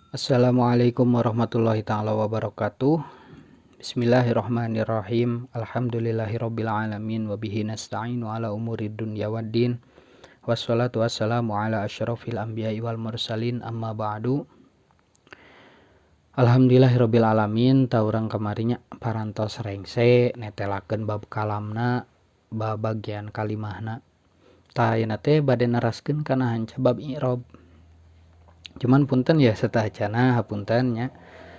Assalamualaikum warahmatullahi taala wabarakatuh. Bismillahirrahmanirrahim. Alhamdulillahirabbil alamin wa bihi nasta'inu ala umurid dunya waddin. Wassalatu wassalamu ala asyrafil anbiya'i wal mursalin, amma ba'du. Alhamdulillahirabbil alamin. Ta urang kamarinya parantos rengse netelakeun bab kalamna, bab bagian kalimahna. Ta ayeuna teh bade neraskeun kana hanca bab i'rab. Cuman punten ya sateuacana, hapunten nya.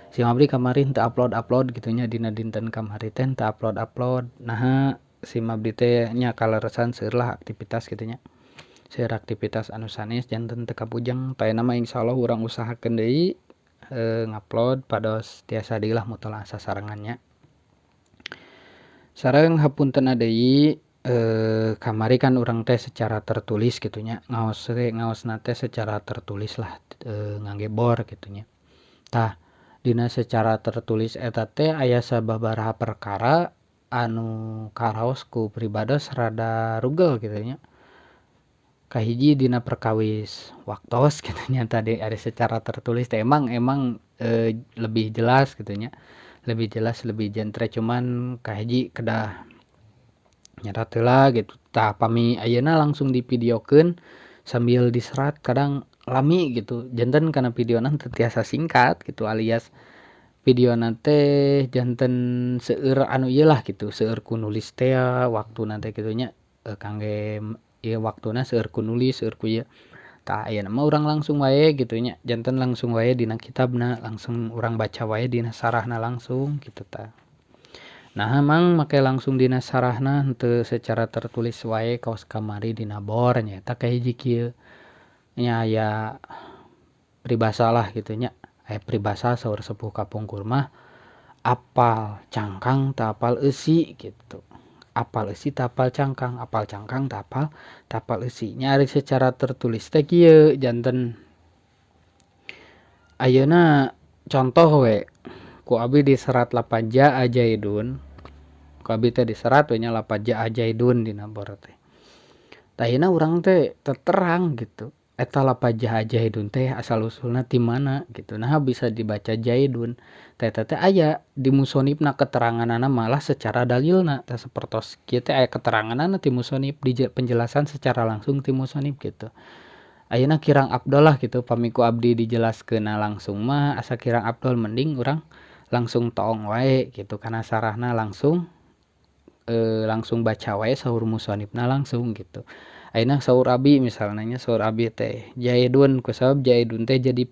Si abdi kamari teu upload-upload gitu nya, dina dinten kamari teh teu upload-upload. Naha si abdi teh nya kaleresan seueur lah aktivitas kitu nya. Seueur aktivitas anu sanes janten teu kapujeng. Tah ayeuna mah insyaallah urang usahakeun deui ngupload pados tiasa deui lah mutolaah sasarengan nya. Sareng hapunten deui, kamari kan urang teh secara tertulis gitu nya, ngaos teh ngaosna teh secara tertulis lah, ngangge bor gitu nya. Tah dina secara tertulis eta teh aya sababaraha perkara anu karaos ku pribados rada rugel gitu nya. Kahiji dina perkawis waktos gitu nya, tadi ada secara tertulis teh emang lebih jelas gitu nya, lebih jelas lebih jentre, cuman kahiji kedah nyatat heula gitu. Tah pami ayeuna langsung divideokeun sambil diserat kadang lami gitu, janten kana videona teu tiasa singkat gitu, alias videona teh janten seueur anu ieu lah gitu, seueur ku nulis teh waktuna teh kitu nya, kangge ieu waktuna seueur ku nulis, seueur ku ieu. Tah ayeuna mah urang langsung wae gitu nya, janten langsung wae dina kitabna, langsung urang baca wae dina sarahna langsung gitu tah. Nah mang make langsung dina sarahna henteu secara tertulis wae kaos kamari dina bor nyaeta kahiji kieu nya, aya peribahasa lah gitu nya, aya peribahasa saur sepuh kapungkur mah, apal cangkang teu apal eusi gitu, apal eusi teu apal cangkang, apal cangkang teu apal eusi. Nya ari secara tertulis teh kieu janten ayeuna contoh we ku abi diserat lapad jaa jaidun, ku abi teh diserat we nya lapad jaa jaidun dina bor teh. Tah ayeuna urang teh terang gitu, eta lapad jaa jaidun teh asal usulna ti mana gitu, naha bisa dibaca jaidun. Tah eta teh aya di musonifna keteranganana malah secara dalilna, tah sapertos kieu teh aya keteranganana ti musonif, di penjelasan secara langsung ti musonif gitu. Ayeuna kirang abdol lah gitu, pami ku abdi dijelaskeunna langsung mah asa kirang abdol, mending urang langsung toong wae gitu kana sarahna, langsung langsung baca wae saur musonifna langsung gitu. Ayeuna saur abi misalna nya, saur abi teh jaidun, kusabab jaidun teh jadi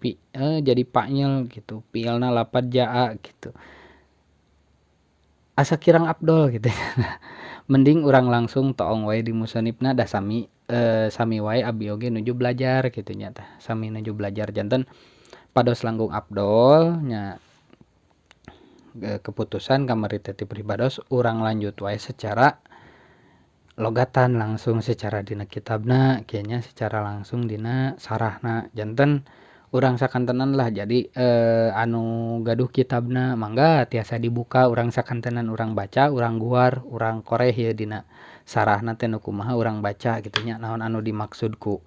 jadi fa'il gitu, fi'ilna lapad jaa gitu. Asa kirang abdol gitu. Mending urang langsung toong wae di musonifna, dah sami sami wae abi oge nuju belajar gitu nya tah, sami nuju belajar janten pados langkung abdol nya. Keputusan kamari teh ti pribados urang lanjut wae secara logatan langsung secara dina kitabna kieu nya, secara langsung dina sarahna, janten urang sakantenan lah. Jadi anu gaduh kitabna mangga tiasa dibuka, urang sakantenan urang baca, urang guar, urang koreh ieu dina sarahna teh nu kumaha urang baca gitu nya, naon anu dimaksud ku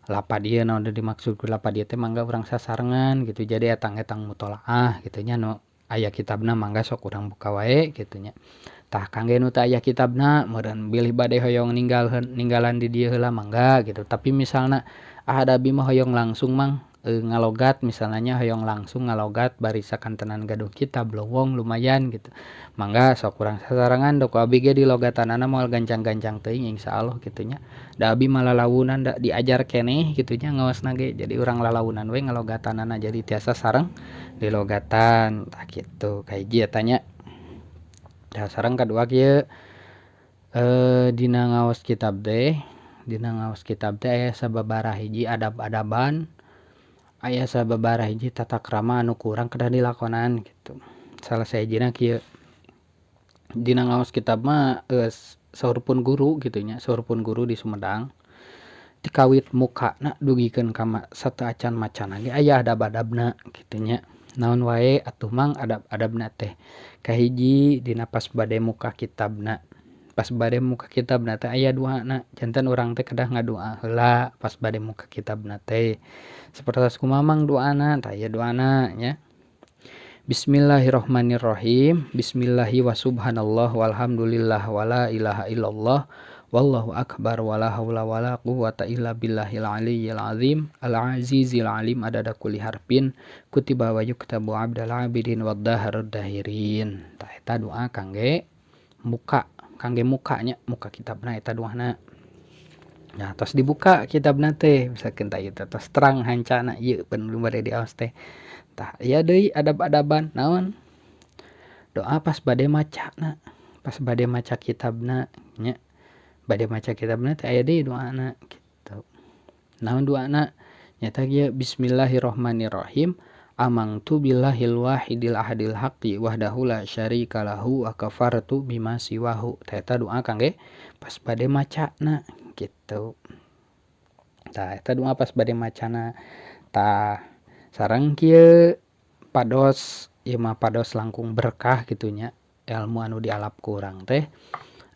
lapad ieu, naon anu dimaksud ku lapad ieu teh mangga urang sasarengan gitu. Jadi etang-etang mutolaah gitu nya, nu aya kitabna mangga sok urang buka wae gitu nya. Tah kangge nu teu aya kitabna meureun bilih bade hoyong ninggalan di dieu heula mangga gitu. Tapi misalna ah da abi mah hoyong langsung mang ngalogat misalna nya, hoyong langsung ngalogat bari sakantenan gaduh kitab lowong lumayan gitu, mangga sok urang sasarengan. Da ku abi ge di logatanana moal gancang-gancang teuing insyaallah gitu nya, da abi mah lalaunan da diajar keneh gitu nya ngaosna ge, jadi urang lalaunan we ngalogatanana, jadi tiasa sareng di logatan tah kitu. Kahiji eta nya. Tah sareng kadua kieu, dina ngaos kitab teh, dina ngaos kitab teh aya sababaraha hiji adab-adaban, aya sababaraha hiji tata krama anu kurang kedah dilakonan gitu. Salah sahijina kieu, dina ngaos kitab mah saur pun guru gitu nya, saur pun guru di Sumedang tikawit mukana dugikeun ka sateuacan macana ge aya adab-adabna kitu nya. Naon wae atuh mang adab-adabna teh, kahiji dina pas bade muka kitabna, Pas bade muka kitabna teh aya doana janten urang teh kedah ngadoa heula pas bade muka kitabna teh. Sapertos kumaha mang doana tah ieu doana nya. Bismillahirrahmanirrahim. Bismillahi wa subhanallah walhamdulillah wala ilaha illallah wallahu akbar wala haula wala quwata illa billahil aliyyil azim al azizil alim adada kulli harfin kutiba wa yuktabu abdal abidin wad dahrud dahirin. Tah eta doa kangge muka, kangge mukanya, muka kitabna eta doana. Nah, tos dibuka kitabna teh misalkeun tah ieu teh tos terang hancana ieu nu bade diaos teh. Tah ieu deui adab-adaban naon? Doa pas bade macana, pas bade maca kitabna nya. Bade maca kitabna teh aya deui doana kitu. Naon doana? Nyata kieu bismillahirrahmanirrahim. Amantu billahil wahidil ahadil haqqi wahdahu la syarika lahu wa kafartu bima siwahu. Tah eta doa kangge pas bade macana kitu. Tah eta doa pas bade macana. Tah sareng kieu pados ieu mah pados langkung berkah kitu nya ilmu anu dialap ku urang teh.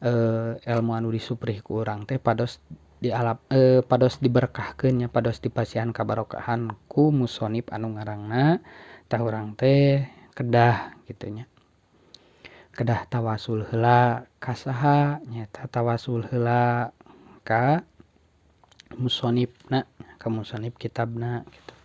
Ilmu anu disuprih ku urang teh pados dialap pados diberkahkeun nya pados dipasihan kabarokahan ku musonib anu ngarangna. Tah urang teh kedah kitu nya kedah tawasul heula ka saha nyaeta tawasul heula ka musonibna, ka musonib kitabna kitu.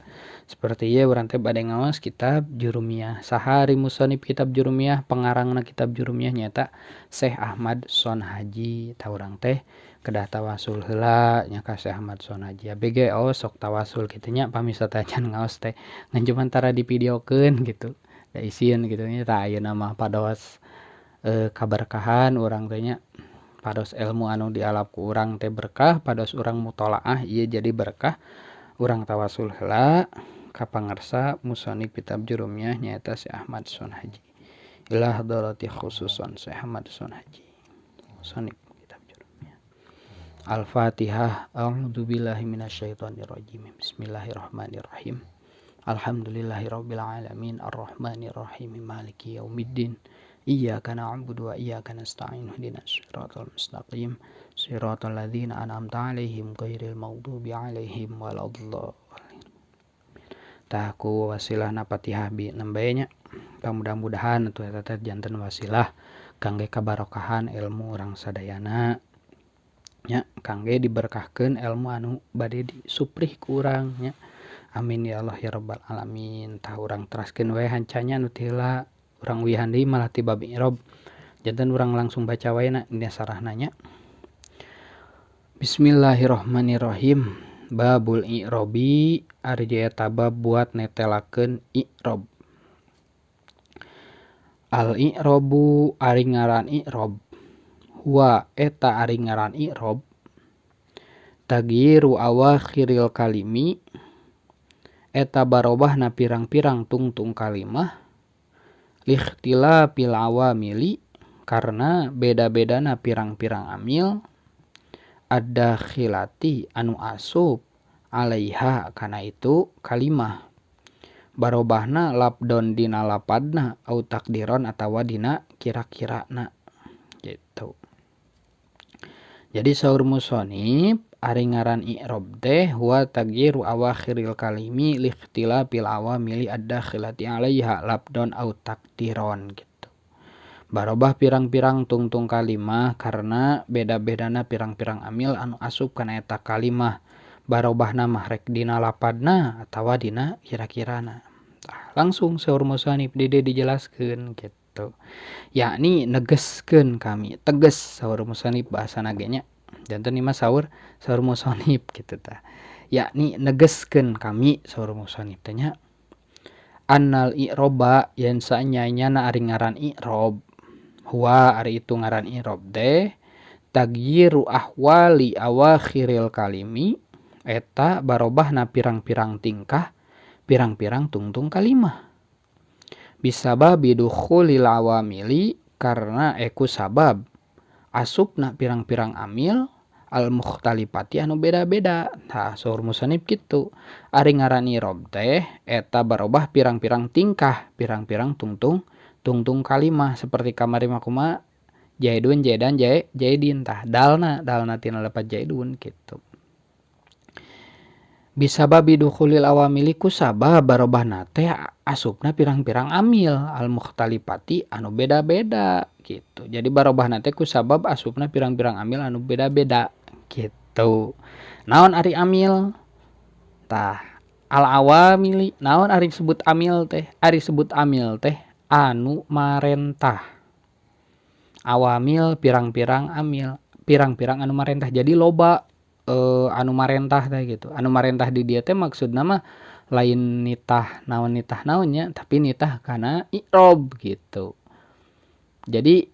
Seperti ieu urang teh bade ngaos kitab Jurumiyah. Saha ari musonib kitab Jurumiyah? Pengarangna kitab Jurumiyah nyaeta Syekh Ahmad Sonhaji. Tah urang teh kedah tawasul heula nya ka Syekh Ahmad Sonhaji. Abg oh sok tawasul kitu nya pamisa teh can ngaos teh ngan cuman tara divideokeun gitu. Da isieun kitu nya. Tah ayeuna mah pados kaberkahan urang teh nya. Pados ilmu anu dialap ku urang teh berkah, pados urang mutolaah ieu jadi berkah. Urang tawasul heula ka pangarsa musonib kitab Jurumiyah nyaeta Syekh Ahmad Sonhaji. Ila hadarati khususon Syekh Ahmad Sonhaji. Musonib kitab Jurumiyah. Al-Fatihah. A'udzubillahi minasyaitonirrajim. Bismillahirrahmanirrahim. Alhamdulillahirabbil alamin arrahmanirrahim maliki yaumiddin. Iyyaka na'budu wa iyyaka nasta'in ihdinas siratal mustaqim siratal ladzina an'amta 'alaihim ghairil maghdubi 'alaihim waladdallin. Tah ku wasilahna Fatihah bi nembe nya. Mudah-mudahan atuh eta teh janten wasilah kangge kabarokahan ilmu urang sadayana nya, kangge diberkahkeun ilmu anu bade disuprih ku urang nya. Amin ya Allah ya rabbal alamin. Tah urang teraskeun we hancanya nu ti heula. Urang uihan deui malah ti bab i'rob. Janten urang langsung baca wae na dina sarahna nya. Bismillahirrahmanirrahim. Babul i'robi ari eta bab buat netelakeun i'rob. Al i'robu ari ngaran i'rob. Huwa eta ari ngaran i'rob tagyiru awakhiril kalimi eta barobahna pirang-pirang tungtung kalimah likhtilafil awamili karena beda-bedana pirang-pirang amil ad-dakhilati anu asup alaiha kana itu kalimah barobahna labdon dina lapadna au takdiron atawa dina kira-kirana gitu. Jadi saur musonib ari ngaran i'rob teh huwa tagyiru awakhiril kalimi likhtilafil awamili ad-dakhilati alaiha labdon au takdiron gitu. Barobah pirang-pirang tungtung kalimah karena beda-bedana pirang-pirang amil anu asup kana eta kalimah. Barobahna mah rek dina lapadna atawa dina kira-kirana. Tah, langsung saur musonib di dieu dijelaskeun gitu. Yakni negeskeun kami, tegas saur musonib bahasana ge nya. Janten ieu mah saur musonib kitu tah. Yakni negeskeun kami saur musonib teh nya. Annal i'roba yen saenyana ari ngaran i'rob. Huwa ari itu ngaran i'rob teh tagyiru ahwali awakhiril kalimi eta barobahna pirang-pirang tingkah pirang-pirang tungtung kalimah. Bisababi dukhulil awamili karena eku sabab asupna pirang-pirang amil al mukhtalifati anu beda-beda. Tah saur musonib kitu. Ari ngaran i'rob teh eta barobah pirang-pirang tingkah pirang-pirang tungtung kalimah seperti kamari mah kumaha Jaidun Jaidan Jaidin tah dalna dalna tina lapad Jaidun kitu. Bisababi dukhulil awamili kusabab barobahna teh asupna pirang-pirang amil al mukhtalifati anu beda-beda gitu. Jadi barobahna teh kusabab asupna pirang-pirang amil anu beda-beda gitu. Naon ari amil? Tah al awamili naon ari sebut amil teh? Ari sebut amil teh anu marentah. Awamil pirang-pirang amil, pirang-pirang anu marentah. Jadi loba anu marentah teh gitu. Anu marentah di dieu teh maksudna mah lain nitah naon nya tapi nitah kana i'rob gitu. Jadi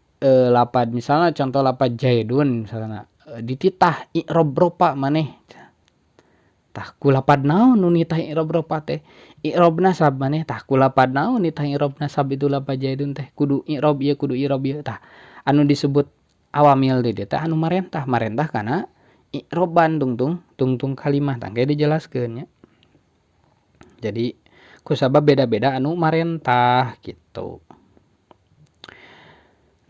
lapad misalnya contoh lapad Jaidun misalnya dititah i'rob ropa maneh. Tah ku lapad naon nu nitah i'rob ropa teh? I'rob nasab maneh tah ku lapad naon nitah i'rob nasab itu lapad Jaidun teh kudu i'rob ieu kudu i'rob ieu. Tah anu disebut awamil di dieu teh anu marentah, marentah kana i'roban tungtung kalimah tangke dijelaskeun nya. Jadi kusabab beda-beda anu marentah gitu.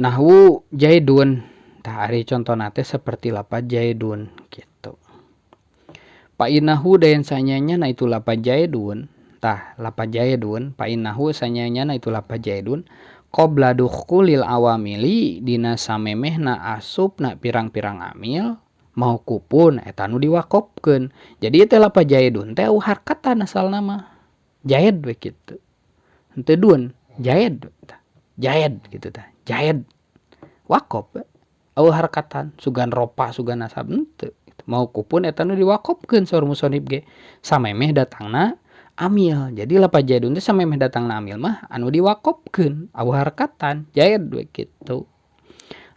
Nahwu Jaidun tah ari contona teh seperti lapad Jaidun gitu. Fa innahu dayan sanyanya na itu lapad Jaidun tah lapad Jaidun fa innahu sanyanya na itu lapad Jaidun qabla dukhulil awamili dina samemehna asupna pirang-pirang amil mauqufun eta nu diwaqofkeun. Jadi teh lapad Jaidun teh harkatan asalna mah Jaid we kitu. Henteu dun, Jaid tah. Jaid gitu tah. Jaid waqof eueuh harkatan sugan ropa sugan nasab henteu. Mauqufun eta nu diwaqofkeun saur musonib ge samemeh datangna amil. Jadi lapad Jaidun teh samemeh datangna amil mah anu diwaqofkeun eueuh harkatan Jaid we kitu.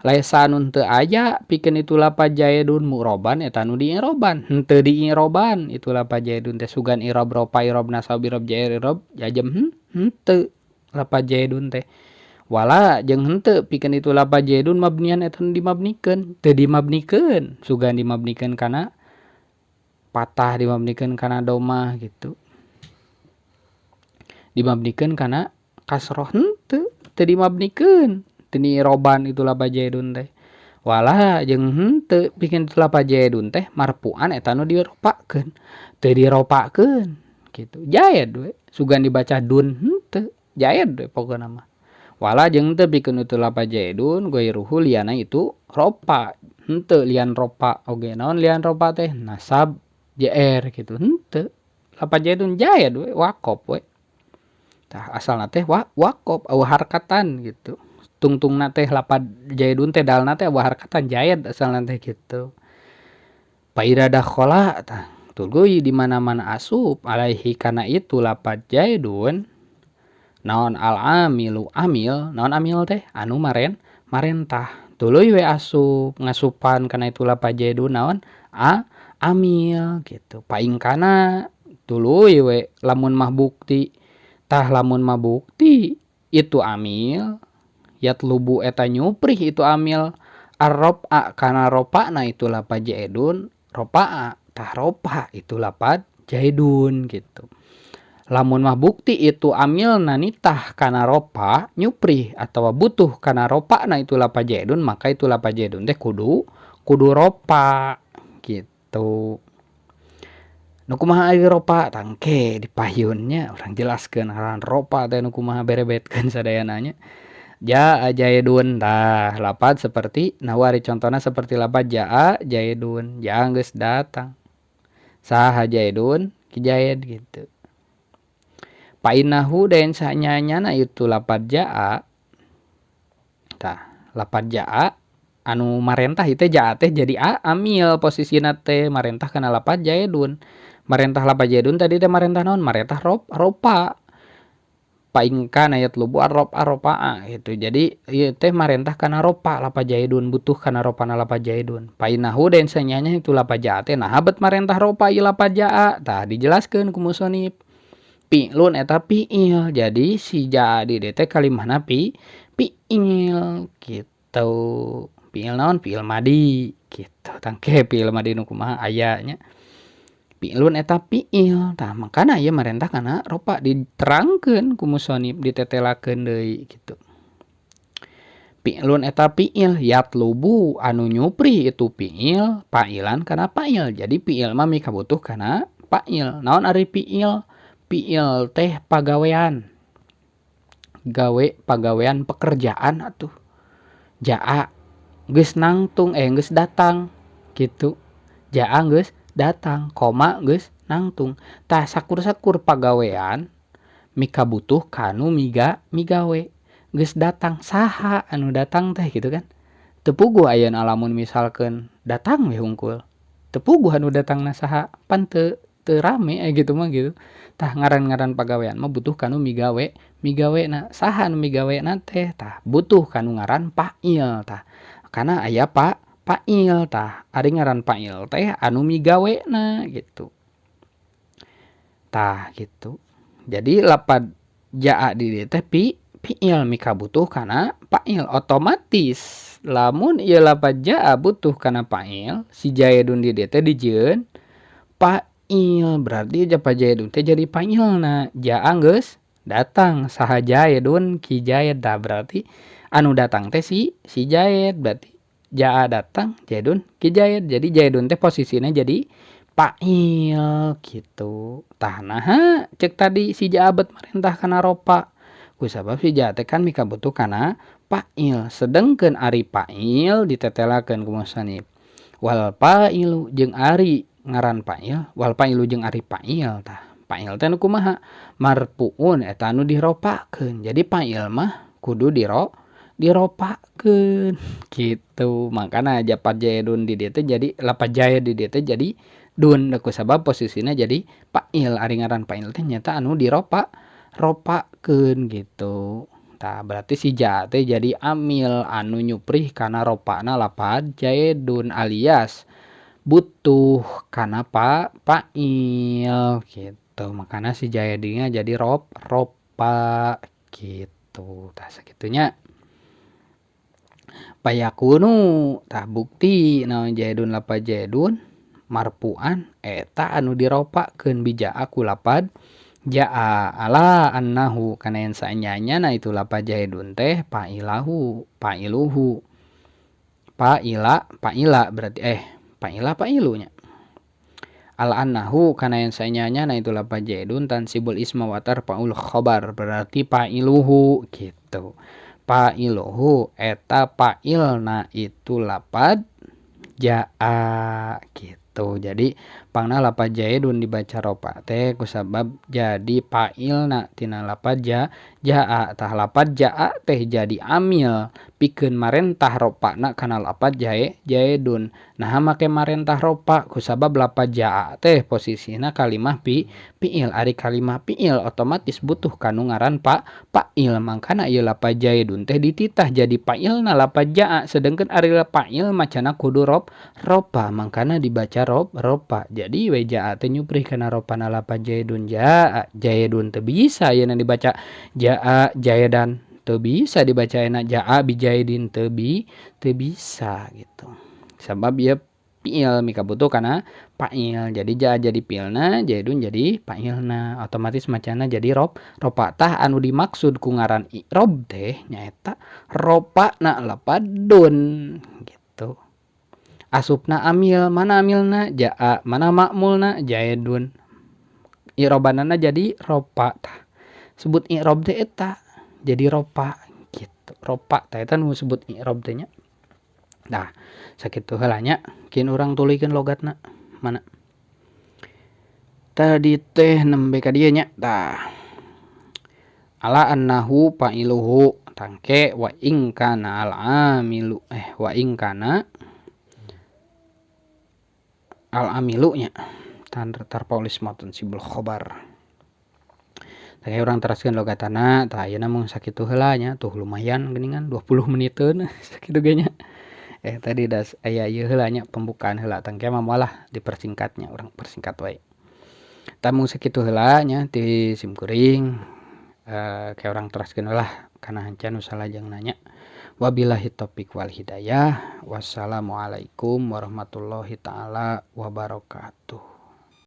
Laisa anu teu aya pikeun itu lapad Jaidun mu'roban eta nu diiroban henteu diiroban itu lapad Jaidun teh sugan irob ropa irob nasab irob jair irob jajem henteu lapad Jaidun teh. Wala jeung henteu pikeun itu lapad Jaidun mabnian eta nu dimabnikeun teu dimabnikeun sugan dimabnikeun kana patah dimabnikeun kana domah gitu. Dimabnikeun kana kasroh henteu teu dimabnikeun teu diiroban itu lapad Jaidun teh. Wala jeung henteu pikeun itu lapad Jaidun teh marfu'an eta nu diropakeun teu diropakeun gitu. Jaid we sugan dibaca dun henteu jaid we pokona mah. Wala jeung teu pikeun itu lapad Jaidun ghairuhu liana itu ropa henteu lian ropa oge naon lian ropa teh nasab jr gitu henteu lapad Jaidun jaid we waqof we. Tah asalna teh waqof eueuh harkatan gitu. Tungtungna teh lapad Jaidun teh dalna teh eueuh harkatan jaid asalna teh gitu. Fa idza dakhala tah tuluy di mana-mana asup alaihi kana itu lapad Jaidun naon al amilu amil naon amil teh anu marentah tuluy we asup ngasupan kana itu lapad Jaidun naon a amil gitu. Paingkana tuluy we lamun mah bukti tah lamun mah bukti itu amil yatlubu eta nyuprih itu amil arrofa kana ropana itu lapad Jaidun ropa'a tah ropa itu lapad Jaidun gitu. Lamun mah bukti itu amilna nitah kana ropa nyuprih atawa butuh kana ropana itu lapad Jaidun maka itu lapad Jaidun teh kudu ropa gitu. Nu kumaha ari ropa tangke di payunnya urang jelaskeun ngaran ropa teh nu kumaha berebetkeun sadayana nya. Jaa Jaidun tah lapad seperti nawari contona seperti lapad jaa Jaidun jaa geus datang saha Jaidun ki Jaid gitu. Fa innahu daen sanyanyana itu lapad jaa tah lapad jaa anu marentah itu jaa teh jadi a amil posisina teh marentah kana lapad Jaidun. Marentah lapad Jaidun tadi teh marentah naon? Marentah ropa. Paingkan ayat lubu arop aropaa gitu. Jadi ieu teh marentah kana ropa lapad Jaidun butuh kana ropana lapad Jaidun. Painahu dan sanyanya itu lapad jaa teh nah bet marentah ropa ieu lapad jaa. Tah dijelaskeun ku musonib. Fi'lun eta fi'il. Jadi si jaa di dieu teh kalimahna fi'il gitu. Fi'il naon? Fi'il madi gitu. Tangke fi'il madi nu kumaha aya nya. Fi'lun eta fi'il. Tah makana ieu marentah kana ropa diterangkeun ku musonib ditetelakeun deui gitu. Fi'lun eta fi'il yatlubu anu nyupri itu fi'il fa'ilan kana fa'il. Jadi fi'il mah mikabutuh kana fa'il. Naon ari fi'il? Fi'il teh pagawean. Gawe pagawean pekerjaan atuh. Jaa geus nangtung geus datang gitu. Jaa geus datang, koma geus nangtung. Tah sakur-sakur pagawean mikabutuh kanu migawe. Geus datang saha anu datang teh gitu kan. Teu puguh ayeuna lamun misalkeun datang we hungkul. Teu puguh anu datangna saha, pan teu rame gitu mah gitu. Tah ngaran-ngaran pagawean mah butuh kanu migawe, migawena saha anu migawena teh tah butuh kanu ngaran fa'il tah. Karena aya fa'il tah, ari ngaran fa'il teh anu migawena gitu. Tah gitu. Jadi lapad jaa di dieu teh fi'il mikabutuh kana fa'il otomatis lamun ieu lapad jaa butuh kana fa'il si jaidun di dieu teh dijieun fa'il berarti japa jaidun teh jadi fa'ilna. Jaa geus datang saha jaidun ki jaid tah berarti anu datang teh si jaid berarti jaa datang jaidun ki jaid jadi jaidun teh posisina jadi fa'il gitu. Tah naha cek tadi si jaa bet marentah kana ropa kusabab si jaa teh kan mikabutuh kana fa'il sedengkeun ari fa'il ditetelakeun ku musannif wal fa'ilu jeung ari ngaran fa'il wal fa'ilu jeung ari fa'il tah fa'il teh nu kumaha marfuun eta anu diropakeun jadi fa'il mah kudu diropakeun gitu. Makana japat jaidun di dieu teh jadi lapad jaid di dieu teh jadi dun kusabab posisina jadi fa'il ari ngaran fa'il teh nyata anu diropakeun gitu. Tah berarti si jaa teh jadi amil anu nyuprih kana ropana lapad jaidun alias butuh kana fa'il gitu. Makana si jaidina jadi ropa gitu. Tah sakitunya. Payakunu tah bukti naon jaidun lapad jaidun marfu'an eta anu diropakeun bijaa ku lapad jaa ala annahu kana yen saenyanya na itu lapad jaidun teh fa'ilahu fa'iluhu fa'ila fa'ila berarti fa'ila fa'ilunya ala annahu kana yen saenyanya na itu lapad jaidun tansibul isma wa tarfa'ul khabar berarti fa'iluhu gitu. Fa'iluhu eta fa'ilna itu lapad jaa gitu. Jadi pangna lapad jaidun dibaca ropa teh kusabab jadi fa'ilna tina lapad jaa. Tah lapad jaa teh jadi amil pikeun marentah ropana kana lapad jaidun. Nah make marentah ropa kusabab lapad jaa teh posisina kalimah fi'il ari kalimah fi'il otomatis butuh kanu ngaran fa'il mangkana ieu lapad jaidun teh dititah jadi fa'ilna lapad jaa sedengkeun ari fa'il macana kudu ropa mangkana dibaca ropa. Jadi we jaa teh nyuprih kana ropana lapad jaidun jaa jaidun teu bisa ayeuna dibaca jaa jaidan teu bisa dibaca enak jaa bijaidin teu bisa gitu. Sabab ieu fi'il mikabutuh kana fa'il. Jadi jaa jadi fi'ilna, jaidun jadi fa'ilna. Otomatis macana jadi ropa. Tah anu dimaksud ku ngaran i'rob teh nyaeta ropana lapad dun gitu. Asupna amil, mana amilna jaa, mana makmulna jaidun. I'robanana jadi ropa tah. Sebut i'rob teh eta jadi ropa gitu. Ropa tah eta nu sebut i'rob teh nya. Nah, sakitu heula nya kin urang tuluykeun logatna mana. Tadi teh nembe ka dieu nya. Tah. Ala annahu fa'iluhu tangke wa in kana al amilu wa in kana al amilu nya tarfaul isma tansibul khobar. Tah urang teraskeun logatana tah ayeuna mung sakitu heula nya tuh lumayan geuningan 20 meniteun sakitu ge nya. Tadi das aya ieu heula nya pembukaan heula tangke mah moal lah dipersingkatnya urang persingkat wae. Tah mung sakitu heula nya ti sim kuring ke urang teraskeun lah kana hanca nu salajengna nanya. Wabillahi taufik wal hidayah. Wassalamualaikum warahmatullahi taala wabarakatuh.